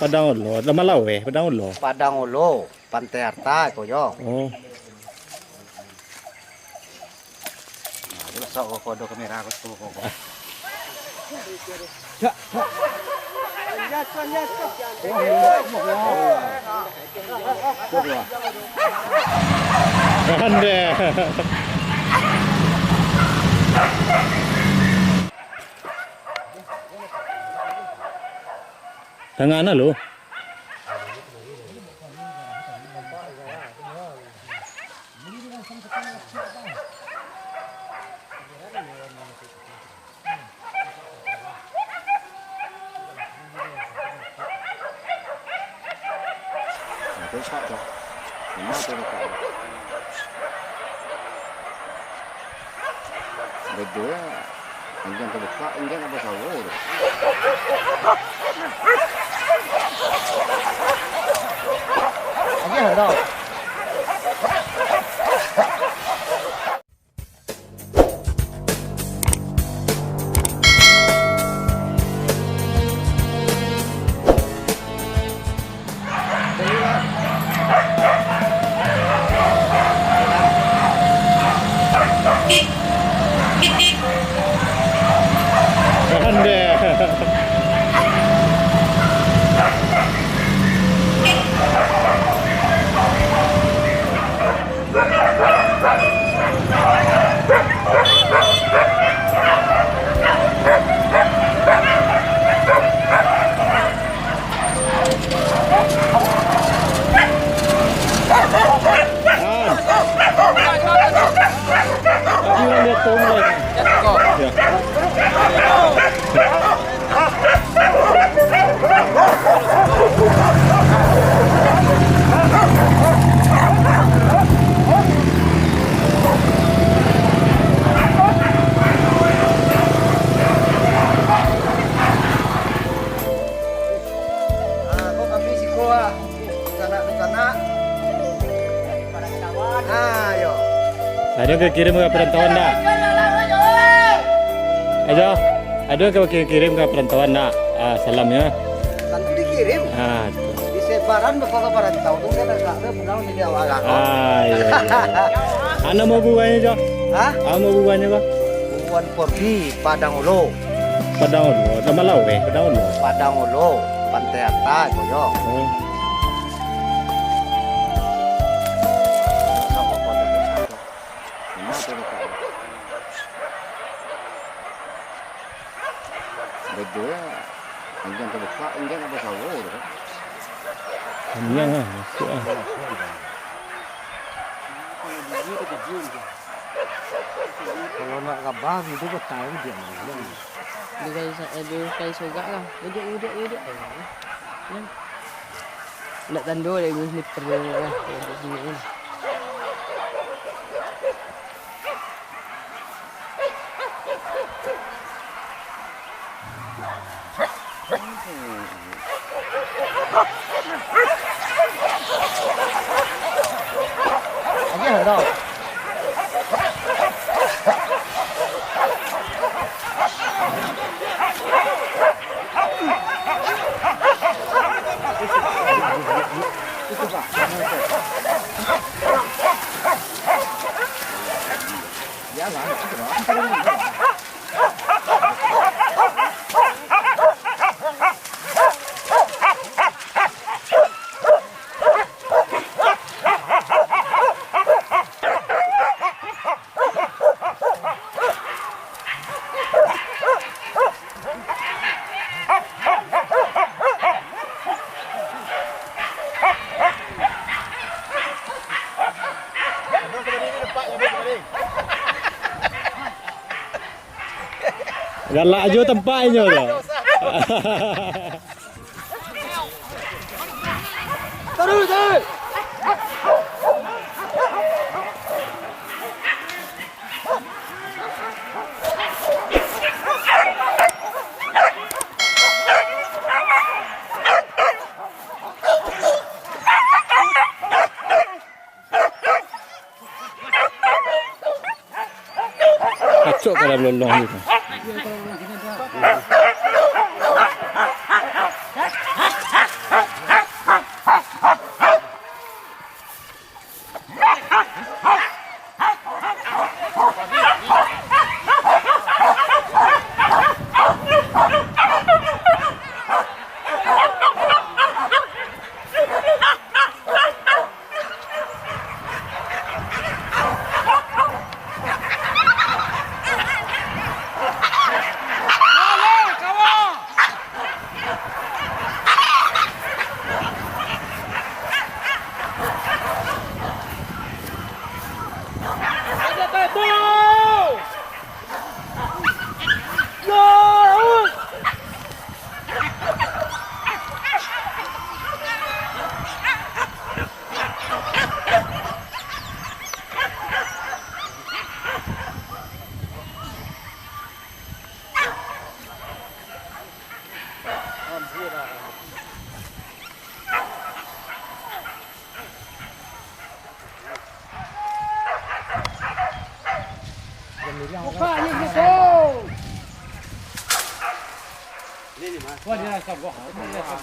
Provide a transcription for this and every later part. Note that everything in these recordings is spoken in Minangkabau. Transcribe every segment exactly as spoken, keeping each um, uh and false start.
Padang Ulo, Tamalaweh, Padang Ulo. Padang Ulo, Pantai Arta ko jo. Oh. Nah, tu sok ko, ko do kamera ko, ko, ko, ko. Ande. Tangah na lo. Nah, tu letak tu. Rumah tu letak tu. Bedua, anjiang tabukak, anjiang tabukak tu. Anjiang ado. Ah, ko kami siko, ah. Dunsanak-dunsanak. Ah, yo. Ado ka kirim ka parantauan ndak? Ajo, ado ka kirim ka parantauan ndak? Ah, salamnyo. Tantu dikirim. Ah, tu. Disebaran beko ka parantau tu, kan agak pulang jadi awak kan. Ah, iyo, iyo. Anu mau bubuhanyo, Jo? Hah? Anu mau bubuhanyo, Bang? Bubuhan Porti, Padang Ulo. Padang Ulo, Tamalaweh, Padang Ulo. Padang Ulo, Pantai Arta, ko yo. Oh. Bedua, anjiang tabukak, anjiang tabukak tu. Anjiang lah, masuak lah. Kalau nak rabah gitu, betai dia. Duduak, eh, duduak sogak lah. Duduak, duduak, duduak. Nak tando dari sini perlu lah. Duduak sini kan. Galak jo tampak inyo tu. Kacok kalau belolong tu.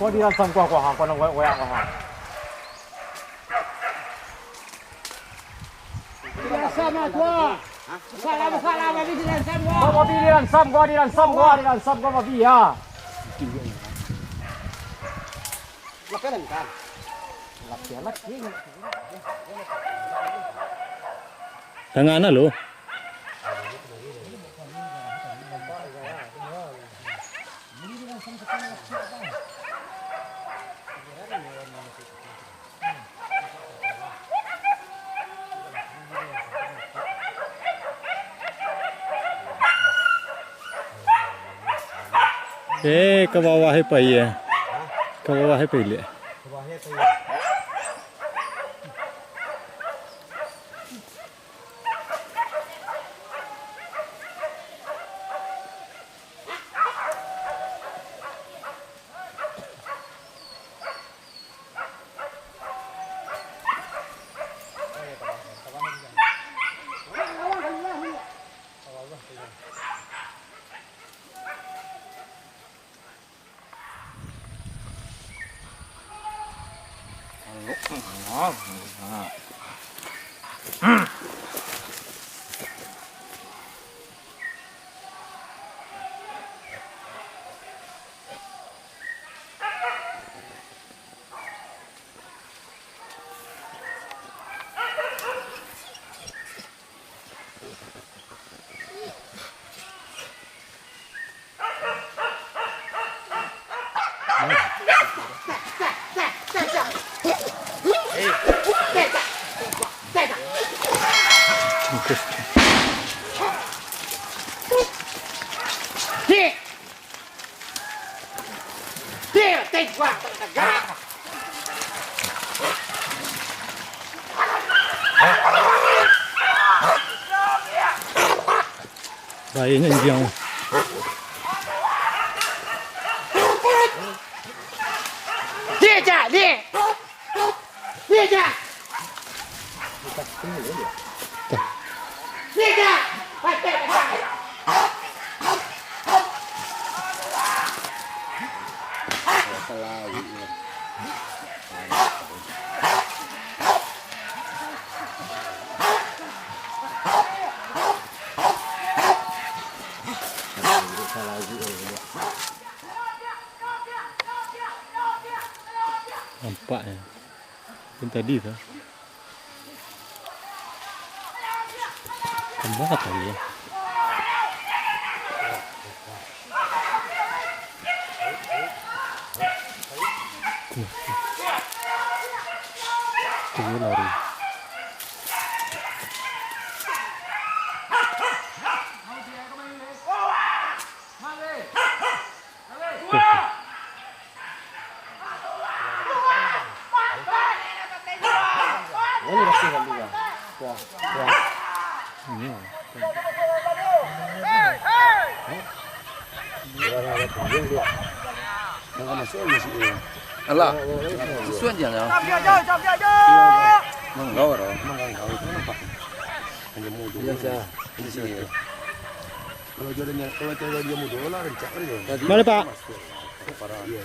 Kau di dalam sam kau, kau, kau nang goyak-goyak kau. Di dalam sam, kau. Salam, salam, babi di dalam sam, kau. Kau babi di dalam sam, kau di dalam sam, kau di dalam sam, kau babi, ya. Lapeh lah, kan? Lapeh lah, kan? Tangan lah, lo. Eh, ka bawah e pai, eh. Ka bawah e pai liak. Baiknya anjing. Dia, dia, dia. Dia, dia. Nampak ya. Yang tadi tu. Tambah tadi ya. Tuh. Tuh lari. Alah, susuan je lah. Manggau dah. Manggau itu nampak. Hanya mudu. Biasa. Biasa. Kalau dia, kalau dia mudo lah, rancak dia. Mano, Pak? Parah. Iya.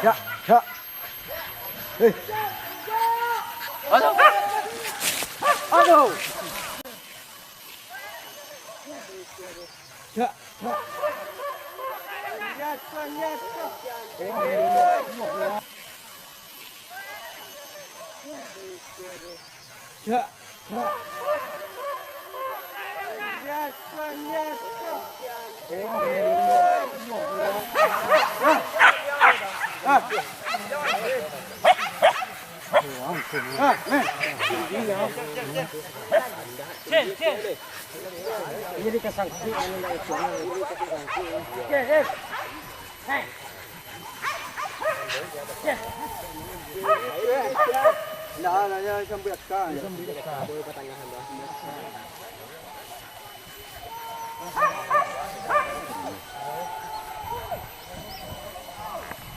Ya, ya. Eh. Aduh. Aduh. Ya, ya. Ya. Jadi kasangkut anu nak itu. Ndak, ndak, jangan sampai akal.